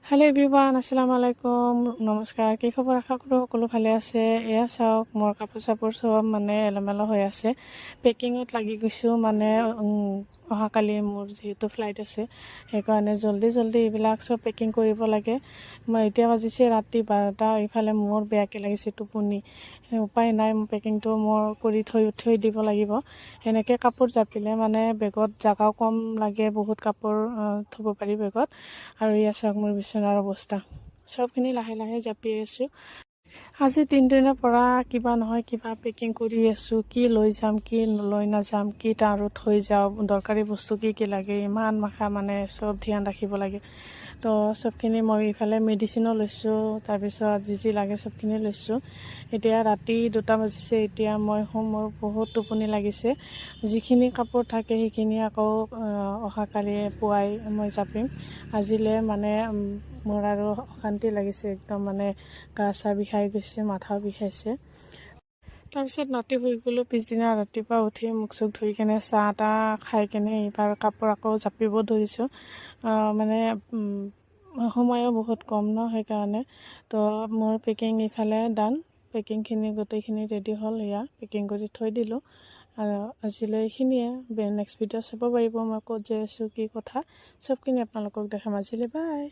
Hello' everyone, আসসালামু আলাইকুম, নমস্কাৰ। কি খবৰ? আশা কৰোঁ সকলো ভালে আছে। এয়া চাওক, মোৰ কাপোৰ চাপোৰ চব মানে এলোমেলো হৈ আছে। পেকিঙত লাগি গৈছোঁ। মানে অহাকালি মোৰ যিহেতু ফ্লাইট আছে, সেইকাৰণে জল্দি জল্দি এইবিলাক চব পেকিং কৰিব লাগে। মই এতিয়া বাজিছে ৰাতি 12টা। ইফালে মোৰ বেয়াকৈ লাগিছে টোপনি। উপায় নাই, মোৰ পেকিংটো মোৰ কৰি থৈ থৈ দিব লাগিব। সেনেকৈ কাপোৰ জাপিলে মানে বেগত জাগাও কম লাগে, বহুত কাপোৰ থ'ব পাৰি বেগত। আৰু এয়া চাওক মোৰ বিচনাৰ অৱস্থা। চবখিনি লাহে লাহে জাপি আছোঁ। আজি 3 দিনৰ পৰা কিবা নহয় কিবা পেকিং কৰি আছোঁ। কি লৈ যাম, কি লৈ নাযাম, কি আৰু থৈ যাওঁ, দৰকাৰী বস্তু কি কি লাগে, ইমান মাখা মানে চব ধ্যান ৰাখিব লাগে। তো চবখিনি মই ইফালে মেডিচিনো লৈছোঁ, তাৰপিছত যি যি লাগে চবখিনি লৈছোঁ। এতিয়া ৰাতি 2টা বাজিছে। এতিয়া মই শুম, মোৰ বহুত টোপনি লাগিছে। যিখিনি কাপোৰ থাকে সেইখিনি আকৌ অহাকালি পুৱাই মই জাপিম। আজিলৈ মানে মোৰ আৰু অশান্তি লাগিছে একদম, মানে গা চা বিষাই গৈছে, মাথাও বিষাইছে। তাৰপিছত ৰাতি শুই গ'লোঁ। পিছদিনা ৰাতিপুৱা উঠি মুখ চুখ ধুই কেনে, চাহ তাহ খাই কেনে এইবাৰ কাপোৰ আকৌ জাপিব ধৰিছোঁ। মানে সময়ো বহুত কম ন, সেইকাৰণে। তো মোৰ পেকিং ইফালে ডান, পেকিংখিনি গোটেইখিনি ৰেডি হ'ল। এয়া পেকিং কৰি থৈ দিলোঁ। আৰু আজিলৈ এইখিনিয়ে। নেক্সট ভিডিঅ' চাব পাৰিব, মই ক'ত যাই আছোঁ, কি কথা, চবখিনি আপোনালোকক দেখাম। আজিলৈ বাই।